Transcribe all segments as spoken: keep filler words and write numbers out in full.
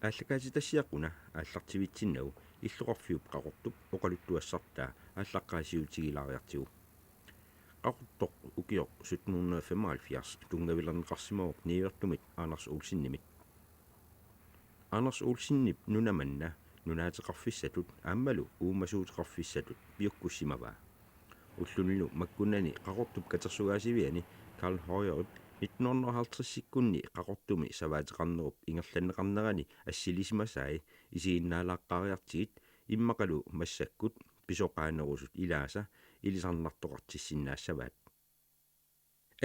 Aallakaatitassiaq una aallartivitsinnagu illoqarfiup Qaqortup oqaluttuassartaa aallaqqaasiutigilaariartigu. Qaqortoq ukioq sytten hundrede og femoghalvfjerds tunngavilerneqarsimavoq niuertumit Anders Olsenimit. Anders Olsenip nuna manna nunaateqarfissatut aammalu uumasuuteqarfissatut piukkussimavaa. Ullunilu makkunani Qaqortup katersugaasiviani Karl Højerip nitten hundrede og halvtredsikkunni Qaqortumi savaateqarnerup ingerlanneqarnerani assilisimasai isiginnaalaaqqaariartigit immaqalu massakkut pisoqaanerusut ilaasa ilisarnartoqartissinnaassavaat.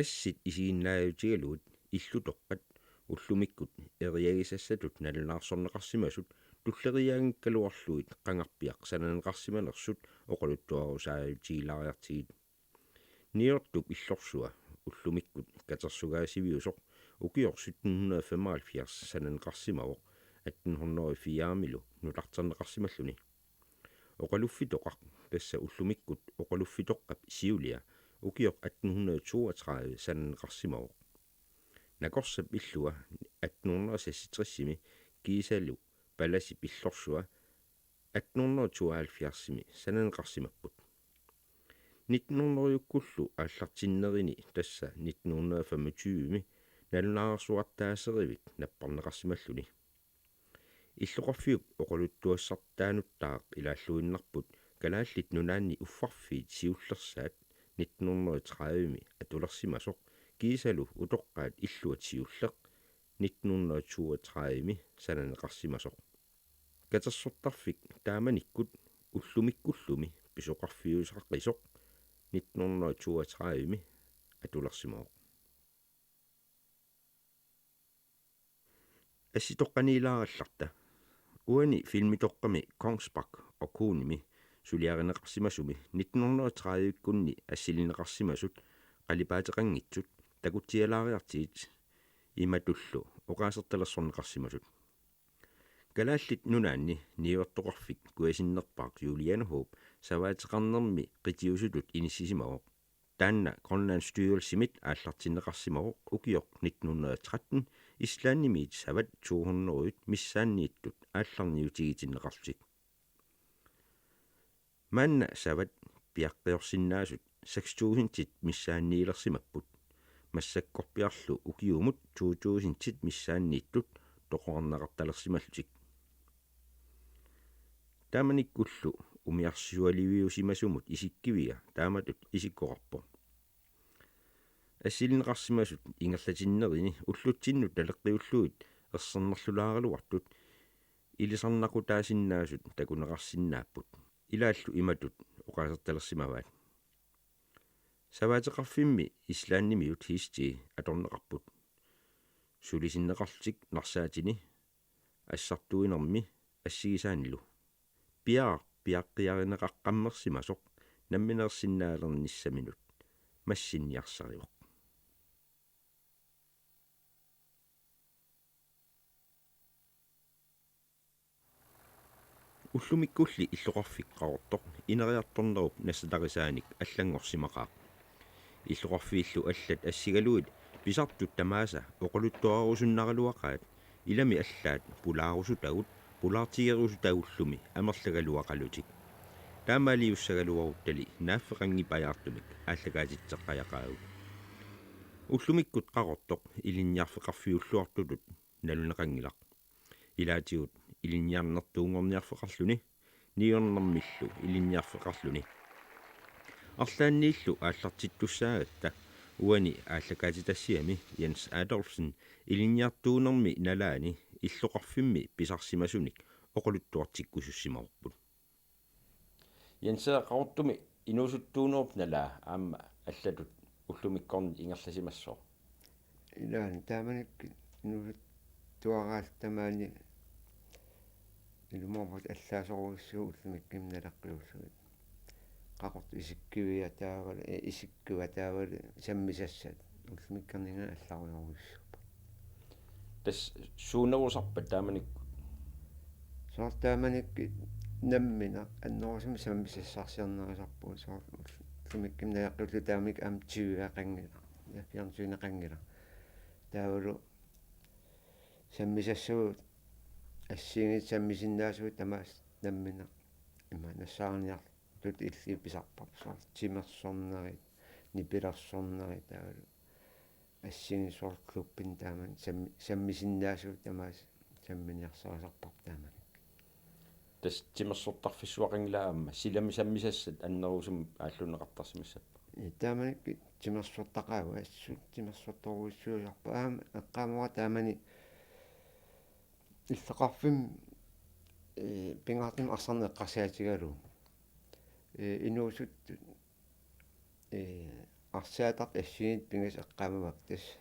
Assit isiginnaajutigalugit illutoqqat ullumikkut eriagisassatut nalunaarsorneqarsimasut tulleriiaanngikkaluarlugit qangarpiaq sananeqarsimanersut oqaluttuarusaajutigilaariartigit. Niuertup illorsua ullumikkut katersugaasiviusoq ukioq sytten hundrede og femoghalvfjerds sananeqarsimavoq atten hundrede og fire-milu nutarterneqarsimalluni. Oqaluffitoqaq, tassa ullumikkut oqaluffitoqqap siulia, ukioq atten hundrede og toogtredive sananeqarsimavoq. Nakorsap illua atten hundrede og seksogtres-imi kiisalu palasip illorsua atten hundrede og tooghalvfjerds-imi sananeqarsimapput. Nitten hundrede-kkullu aallartinnerini, tassa nitten hundrede og femogtyve-mi, nalunaarsuartaaserivik napparneqarsimalluni. Illoqarfiup oqaluttuassartaanuttaaq ilaalluinnarput Kalaallit Nunaanni uffarfiit siullersaat nitten hundrede og tredive-mi atulersimasoq kiisalu utoqqaat illuat siulleq nitten hundrede og toogtredive-mi sananeqarsimasoq. Katersortarfik taamanikkut ullumikkullumi pisoqarfiusaqisoq nitten hundrede og toogtredive-mi atulersimavoq. Assitoqqaniilaarallarta. Uani filmitoqqami Kongsberg og Koenimi suliarineqarsimasumi nitten hundrede og tredive-kkunni assilineqarsimasut qalipaateqanngitsut takutsialaariartigit imatullu oqaasertalersorneqarsimasut. Kalaallit Nunaanni niuertoqarfik kujasinnerpaaq Juliane Hoop savaateqarnermi qitiusutut inissisimavoq. Taanna Grønlandsstyrelsimit aallartinneqarsimavoq ukioq nitten hundrede og tretten Islandimiit savat to hundrede missaanniittut aallarniutigitinneqarlutik. Maanna savat piaqqiorsinnaasut seks tusindit missaanniilersimapput. Massakkorpiarlu ukiumut to tusindit missaanniittut toqorarneqartalersimallutik. Taamanikkullu umiarsualiviusimasumut isikkiviga taamatut isikkoqarpoq. Assilineqarsimasut ingerlatinnerini ullutsinnut naleqqiullugit ersernerlulaaraluartut ilisarnaqutaasinnaasut takuneqarsinnaapput. Ilaallu imatut oqaasertalersimavaat. Savaateqarfimmi Islandimiut Histi atorneqarput. Sulisinneqarlutik narsaatini assartuinermi assigisaanilu. Piaaq piaqqiarineqaqqammersimasoq nammineersinnaalernissaminut massinniarsarivoq. Ullumikkulli illoqarfik Qaqortoq ineriartornerup nassatarisaanik allanngorsimaqaaq. Illoqarfiillu allat assigalugit pisartut tamaasa oqaluttuarusunnaraluaqaat, ilami allaat pulaarusutagut pulaartigerusutagullumi amerlagaluaqalutik. Taamaaliussagaluaruttali naaffeqanngipajaartumik aallakaatitseqqajaqaagut. Ullumikkut Qaqortoq ilinniarfeqarfiulluartutut naluneqanngilaq. Ilaatigut ilinniarnertuunngorniarfeqarluni, niuernermillu ilinniarfeqarluni. Arlaanniillu aallartittussaagatta uani aallakaatitassiami Jens Adolfsen ilinniartuunermi nalaani illoqarfimmi pisarsimasunik oqaluttuartikkusussimavarput. Jens Erik, Qaqortumi inuusuttuunerup nalaa aamma allatut ullumikkornit ingerlasimassooq. Ilaanni taamanikkut inuusuttuaraalluni tamaani Ilumoorput allaasorujussuuvoq ullumikkut naleqqiullugu. Qaqortoq isikkuat taavalu, eh, isikkuat taavalu sammisassat. Ullumikkorninngaanniit allaarujorujussuupput. Tassa suunerusarpat taamanikkut? Soorlu taamanikkut nammineq annerusumik sammisassarsiornerusarpugut, soorlu ullumikkut naleqqiullugu taamanikkut aamma tyve qanngilaq. Ja, fjernsyneqanngilaq. Taavalu sammisassat assigiinngitsut sammisinnaasugut tamaasa nammineq ima nassaariniartutut illit pisarparput, soorlu timersornerit, nipilersornerit taavalu assigiinngitsorlu klubbinut taamani sammi-, sammisinnaasugut tamaasa samminiarsarisarparput taamanikkut. Tassa timersortarfissuaqanngilaq aamma, silami sammisassat annerusumik aallunneqartarsimassappat? Ee, taamanikkut timersortaqaagut, assut timersortorujussuusarpoq. Aamma eqqaamavara taamani illoqarfimmi, ee, pingaartumik arsarneq eqqarsaatigalugu. Ee, inuusuttut, ee, arsaatartut assigiinngitsut pingasut eqqaamavakka, tassa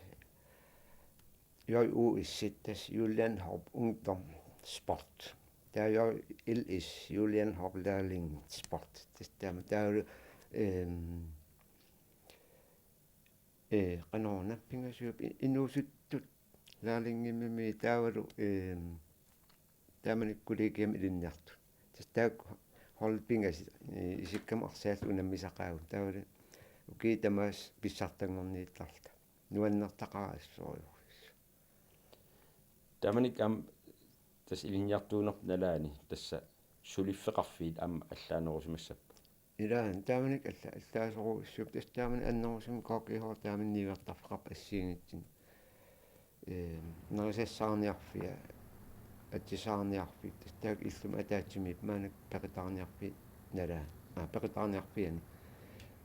J U S, tassa Julian Horp Ungdom Sport. Taava J L S, Julian Horp Lærling Sport. Tassa taama taavalu, ehm, ee, qanoruna pingasut i-, inuusuttut lærlingimmimi taavalu, ehm, taamanikkut kollegiami ilinniartut. Tassa taakku holdit pingasut, ee, isikkamik arsaallutik unammisaqaagut. Taavalu ukiut tamaasa pissartanngorniittarluta. Nuannertaqaaq assorujussuaq. Taamanikkut aamma tassa ilinniartuunerput nalaani tassa suliffeqarfiit aamma allaanerusimassappat? Ilaa, taamanikkut alla-, allaasorujussuupput, tassa taamani annerusumik K G H taamani niuertarfeqarpoq assigiinngitsunik. Ee, nerisassaarniarfia, atisaarniarfik, tassa taakku illumi ataatsimiipput, maannakkut peqataarniarfiit nalaani. Aa, peqataarniarfiani.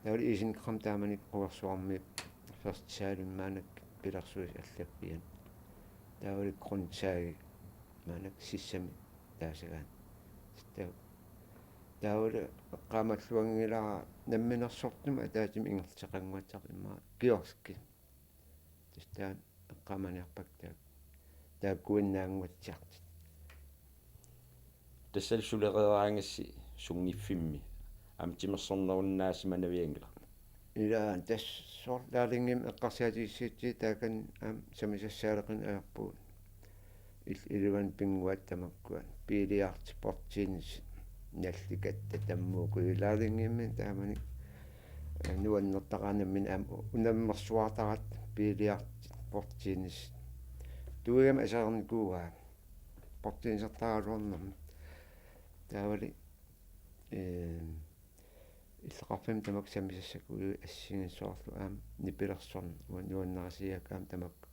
Taavalu isenkram taamanikkut Quersuarmiippoq, førstesalen maannakkut pilersuisut allaffiani. Taavalu grundtage maannakkut sissami taasagaani. Tassa taava-, taavalu eqqaamalluanngilara namminersortumik ataatsimik ingerlateqannguatsiartoq immaqa kioski. Tassa taanna eqqaamaniarpakka taak-, taakkuinnaannguatsiartut. Tassalu sulereeraangassi sunngiffimmi aamma timersornerunnaasimavianngilaq? Ilaa, tassa soorlu lærlingimik eqqarsaatigissagutsigu taakani aamma sammisassaaleqineq ajorpugut. Il-, iluani pinnguaat tamakkua. Billiard, bordtennis, nallikatta, tammuukujut, lærlingimmi taamani, ee, nuannertaqaaq nammineq aamma unammersuartaratta, billiard, bordtennis. Tuigami aserornikuuaa bordtennisertaraluarnermut. Taavalu, ee, illoqarfimmi tamakku sammisassakuluit assigiinngitsut, soorlu aamma nipilersorneq, uanga nuannarisiakka aamma tamakku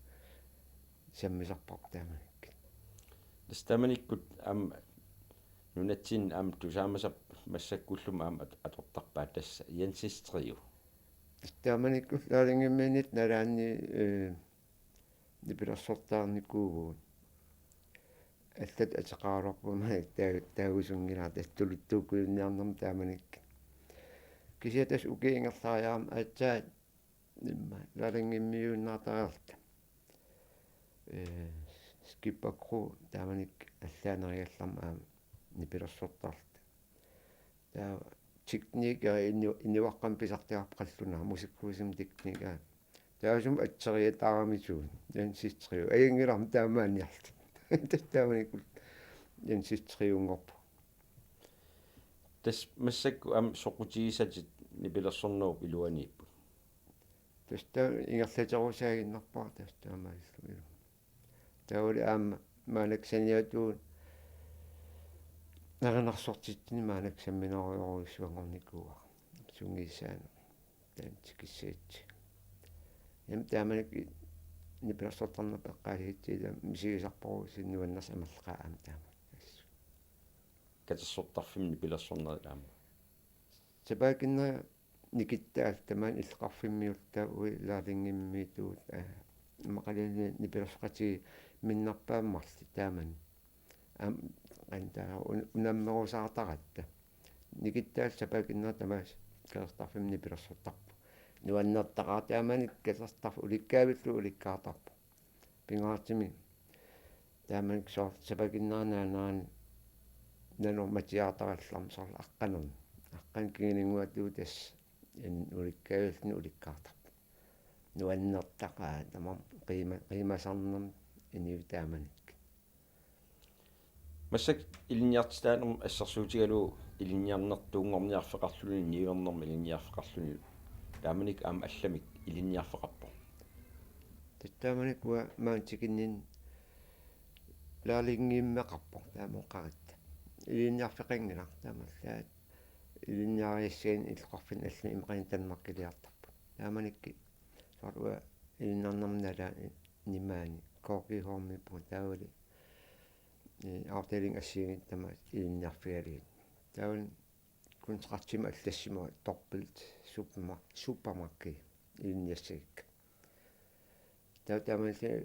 sammisarparput taamanikkut. Tassa taamanikkut aamma nunatsinni aamma tusaamasarput massakkulluunniit aamma at-, atortarpaat, tassa Jensis Trio. Tassa taamanikkut lærlingimiinnitta nalaanni, ee, nipilersortaarnikuuvugut. Allatut ateqaraluarpugut maannakkut taa-, taagusunngilara, tassa tuluttuukkujunniarnermut taamanikkut. Kisianni tassa ukiut ingerlariarama aatsaat immaqa lærlingimmiiginnaartariarluta. Ee, Skipper Kro taamanikkut allaanerugallarmat aamma nipilersortarluta. Taava teknikeri inu-, inuaqqamik pisartagarput qallunaat, musikkhusimut teknikeri. Taassuma atseriataarami suut, Jensis Trio. Ajunngilarmi taamaanniarluta. Tassa taamanikkut Jensis Trionngorpugut. Tassa massakkut aamma soqutigisatit nipilersornerup iluaniipput? Tassa taava ingerlaterusaaginnarpara tassa taamaalilluni. Taavalu aamma maannakkut saniatigut erinarsortitsineq maannakkut samminerujorujussuanngornikuuara. Sungiusaaneq taanna tikissagutsigu. Aamma taamanikkut nipilersortarnerput eqqaasigutsigu taama misigisarparput, nuannersut amerlaqaat aamma taama. Assut. Katersortarfimmi nipilersornerit aamma? Sapaakinnerit nikittaalluta maani illoqarfimmiulluta uagut lærlingimmiittugut, ee, immaqaluunniit nipilersoqatigiit minnerpaamik marluk taamani. Aamma qanoq taava un-, unammerusaartaratta. Nikittaalluta sapaakinnerit tamaasa katersortarfimmi nipilersortarput. Nuannertaqaaq taamani katersortarfik ulikkaavillugu ulikkaartarpoq. Pingaartumik taamanikkut soorlu sapaakinnerani naanerani nanormatiaartarallarmat soorlu aqqanerni. Aqqaneq-kingulernguaq tassa in ulikkaavilluni ulikkaartarpoq. Nuannertaqaaq tamarmi qiima-, qiimasarnermi inuit taamanikkut. Massakkut ilinniartitaanermut assersuutigalugu ilinniarnertuunngorniarfeqarluni niuernermut ilinniarfeqarluni taamanikkut aamma allamik ilinniarfeqarpoq. Tassa taamanikkut uanga maani tikinninni lærlingimmeqarpoq taama oqaratta. Ilinniarfeqanngilaq taamaallaat ilinniarisassagaanni illoqarfinni allamik imaqanni Danmarkiliartarput. Taamanikkut soorlu uanga ilinniarnermut nalaani maani K G H-miippunga taavali, eh, afdeling assigiinngitsut tamaasa ilinniarfigalugit. Taavali kontraktimik allassimavoq dobbelt superma-, supermarked ilinniassagikka. Taava taamaalilluni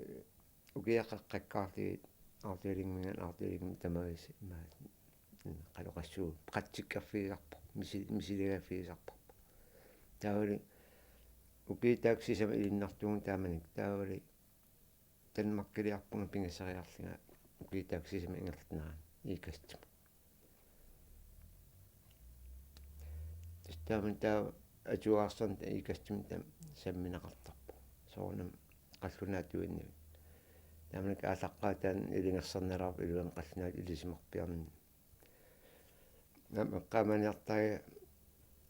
ukiaqaqqakkaarlugit afdelingiminngaanniit afdelingimut tamaasa imaat qanoq oqassuunga praktikkerfigisarparput, misi-, misiligaaffigisarparput. Taavali ukiut taakku sisamat ilinnartuugut taamanikkut taavali Danmarkiliarpunga pigisariarlunga ukiut taakku sisamat ingerlanerani Ikastimut. Tassa taamani taava atuartarneq Ikastimut taama sammineqartarpoq. Soorunami qallunaatuinnavik. Taamanikkut aallaqqaataani ilungersornalaarpoq iluamik qallunaatut ilisimarpiarnini. Aamma eqqaamaniartariga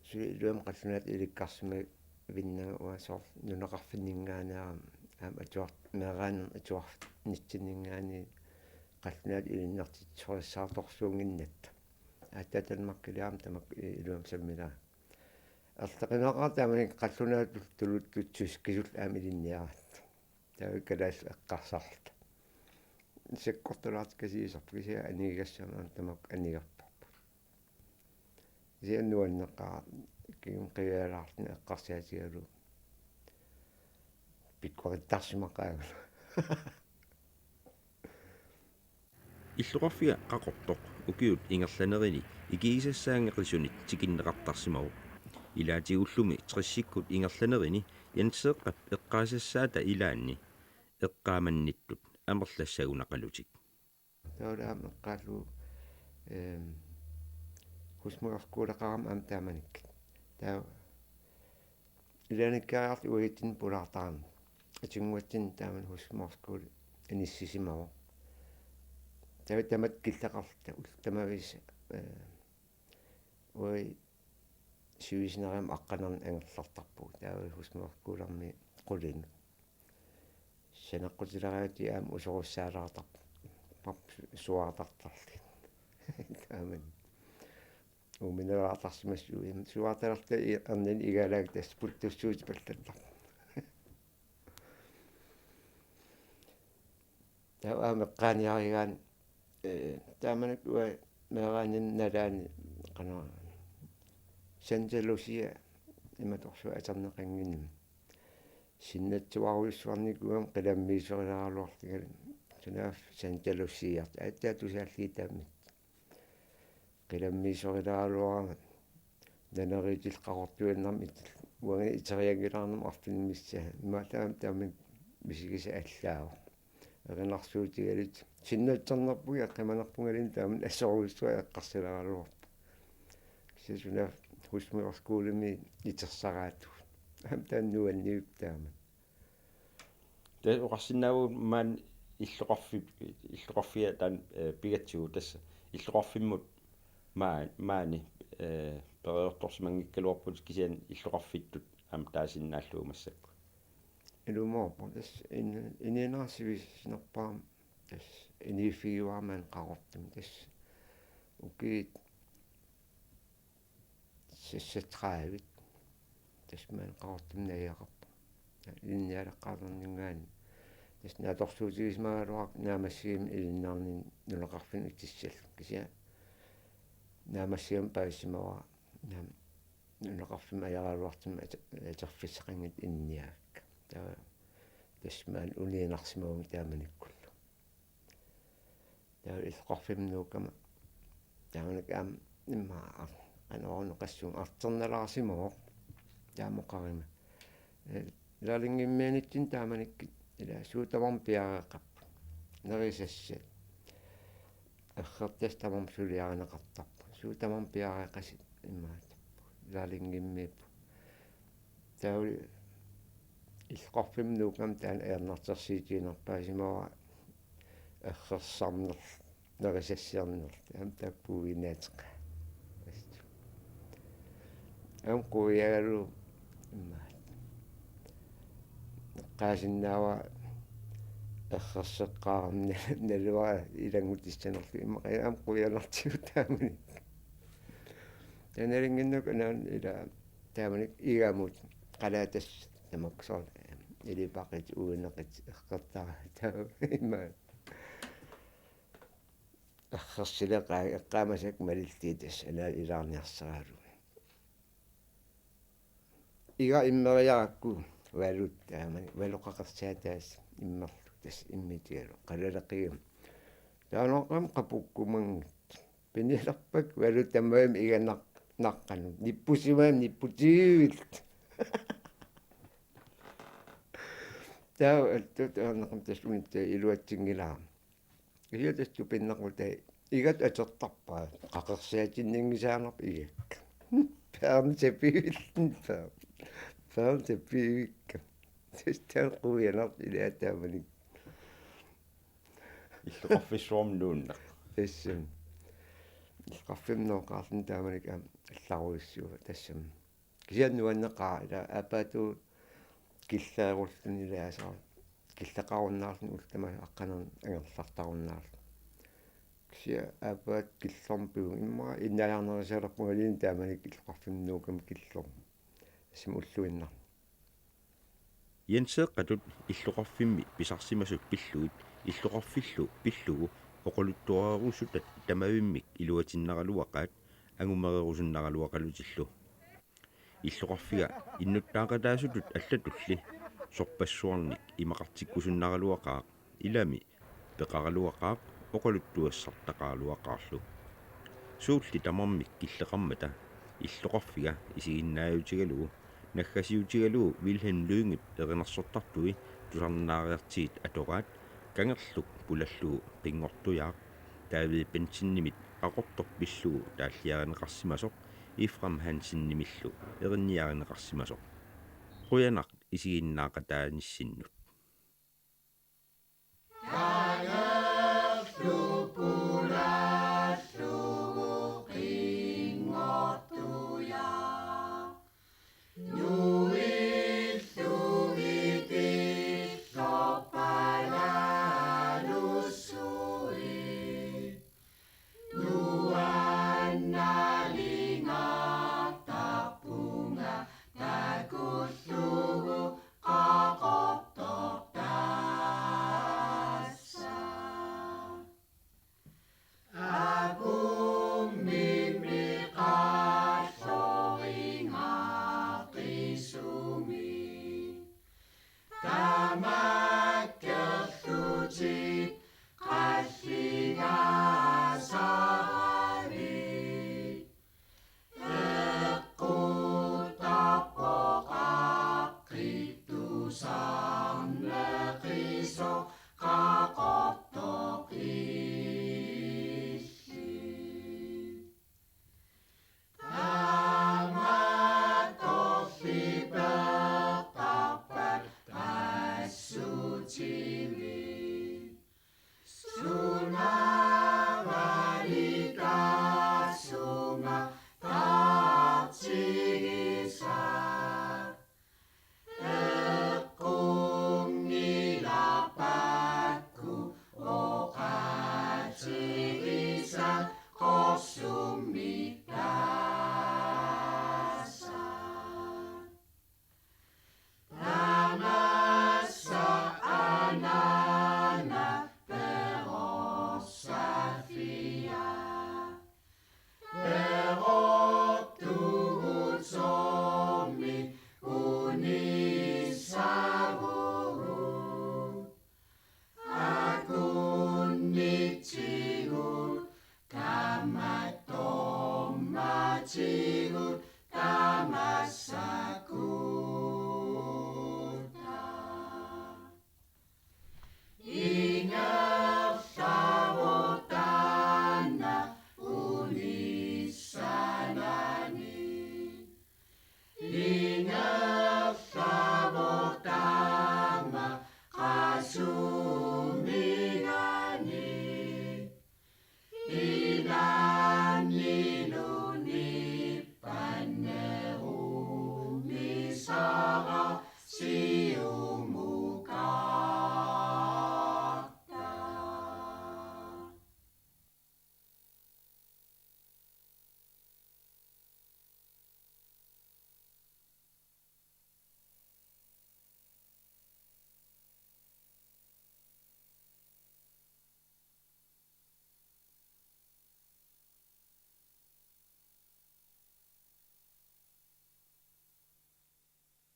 suli iluamik qallunaatut ilikkarsimavinnanga uanga soorlu nunaqarfinninngaanneerama aamma atuart-, meeraanermut atuarnitsinninngaanniit qallunaatut ilinniartitsisorissaartorsuunnginnatta. Aatsaat Danmarkiliarama tamakku iluamik sammilaarlunga. Erteqinaqaaq taamanikkut qallunaatut tuluttut tyskisullu aamma ilinniaratta. Taava kalaallisut eqqarsarluta. Sakkortulaartut kasiusarput kisianni anigigassammat aamma tamakku anigarput. Kisianni nuanneqaaq kingumut qivialaarluni eqqarsaatigalugu. Pikkorittarsimaqaanga. Illoqarfiga Qaqortoq ukiut ingerlanerini ikigisassaanngeqisunit tikinneqartarsimavoq. Ilaatigulluunniit tressikkut ingerlanerini Jenseeqqap eqqaasassaata ilaanni eqqaamannittut amerlassagunaqalutik. Taava aamma eqqaallugu, ehm, husmorskolaqarama aamma taamanikkut. Taava ilaanikkaariarlugu uagutsinnut pulaartarami. Atunnguatsinnut taamani husmorskole inissisimavoq. Taava tamatta killeqarluta ullut tamaviisa, eh, uagut sivisinarimut aqqanerni angerlartarpugut. Taava husmorskolermi qulinut. Saneqqutileriarluta aamma usorissaalaartarput. Pap suaartartarlugit. Taamani. Uuminalaartarsimassuugut. Suaartalerluta i-, erniinnaq igalaagit tassa puttussuutit pallallarput. Taava aamma eqqaaniarigaanni, eh, taamanikkut uanga meeraanermut nalaani qanoq Santa Lucia imatorsuaq atorneqannginnama. Sinnattuarujussuarnikuugama qilammiisorileraluarlungalu. Sunaaffa Santa Lucia. Aatsaat tusaallugit taamani. Qilammiisorileraluarama naneriutillu qaqortuinnarmik it-, uanga iterianngilaarnermut arfineq-missaa. Imaallaat taamani misigisaq allaavoq. Erinarsuutigaluta. Sinnattornerpunga qimanerpungaluunniit taamani assorujussuaq eqqarsaleraluarpoq. Kisianni sunaaffa husmorskolemi itersaraatut. Aamma taanna nuanniippoq taamani. Tassa oqarsinnaavugut maani illoqarfi-, illoqarfia taanna, eh, pigatsigu tassa illoqarfimmut maa-, maani, eh, periartorsimanngikkaluarpugut kisianni illoqarfittut aamma taasinnaallugu massakkut. Ilumoorpoq tassa in-, inuunerit sivisutiginerpaamik tassa inuuffigiuara maani Qaqortumi tassa ukiut seksogtredive. Tassa maani Qaqortumi najugaqarpunga. Ilinnialeqqaarnerninngaanniit. Tassa naatsorsuutigisimagaluarpara naammassigama ilinniarnini nunaqarfinni utissallugu. Kisianni naammassigama paasisimavara naam-, nunaqarfimmi ajoraluartumik ate-, atorfissaqanngitsut ilinniagakka. Taava tassa maani uniinnarsimavunga taamanikkullu. Taava illoqarfimmi nuukkama taamanikkut aamma immaqa ar-, qanoq oqassuunga artornalaarsimavoq taama oqarama. Eh, lærlingimmiinitsinni taamanikkut ila suut tamarmik piareeqqapput. Nerisassat. Errortassat tamarmik suliarineqartarput. Suut tamarmik piareeqqasit imaattarput. Laalingimmiippu. Taava illoqarfimmi nuukkama taanna ajornartorsiutiginerpaasimavara errorsarnerlu, nerisassiornerlu. Aamma taakku puiuinaateqaat. Aamma quiagalugu imaat. Eqqaasinnaavara errorseqqaarami naluara ilanngutissanerlugu immaqa aamma quianartigu taamani. Taanna nalunnginnakku aamma ila taamani igamut qalaatassat tamakku soorlu ilipaqit uineqit eqqartaraat taava imaat. Errorsileqaat eqqaamasakka malillugu tassa aamma ilaarniarsaralugit. Iga immeriarakku valut taamani, valut qaqersaataasa immerlugu tassa immitigalugu. Qalaleqigami. Taannaqqam qapukkumanngitsoq. Pinilerpakka valut tamarmik iga naq-, naqqanut. Nippusimagami nipputigivillutik. Taava attut taannaqqam tassa unittaa iluatsinngilara. Kisianni tassa tupinnaqqutai igatut atortarpaat. Qaqersaatinninngisaannarput igakka. Paarnut sapivillutik, paarnut. Paarnut sapivikka. Tassa taanna quianartoq ilaa taamani. Illoqarfissuarmi nuunneq. Tassami. Illoqarfimmi nooqqaarluni taamani aamma allarujussuuvoq tassami. Kisianni nuanneqaaq ila aappaatut killeerulluni ilaa soorlu. Killeqarunnaarluni ullut tamaasa aqqaneq angerlartarunnaarluni. Kisianni aappaat killormut pivunga immaqa innajaarnerisalerpungaluunniit taamani illoqarfimmi nuukkama killormut. Assimi ulluinnarni. Jenseeqqatut illoqarfimmi pisarsimasut pillugit illoqarfillu pillugu oqaluttuarerusutat tamavimmik iluatinnaraluaqaat angumererusunnaraluaqalutillu. Illoqarfiga innuttaaqataasutut allatulli sorpassuarnik imaqartikkusunnaraluaqaaq ilami peqaraluaqaaq oqaluttuassartaqaraluaqaarlu. Suulli tamarmik killeqarmata illoqarfiga isiginnaajutigalugu naggasiutigalugu Vilhelm Lyngep erinarsortartui tusarnaariartigit atoraat kangerluk pulallugu Qinngortujaaq David Bentzenimit Qaqortoq pillugu taalliarineqarsimasoq Efraim Hansenimillu erinniarineqarsimasoq. Qujanaq isiginnaaqataanissinnut.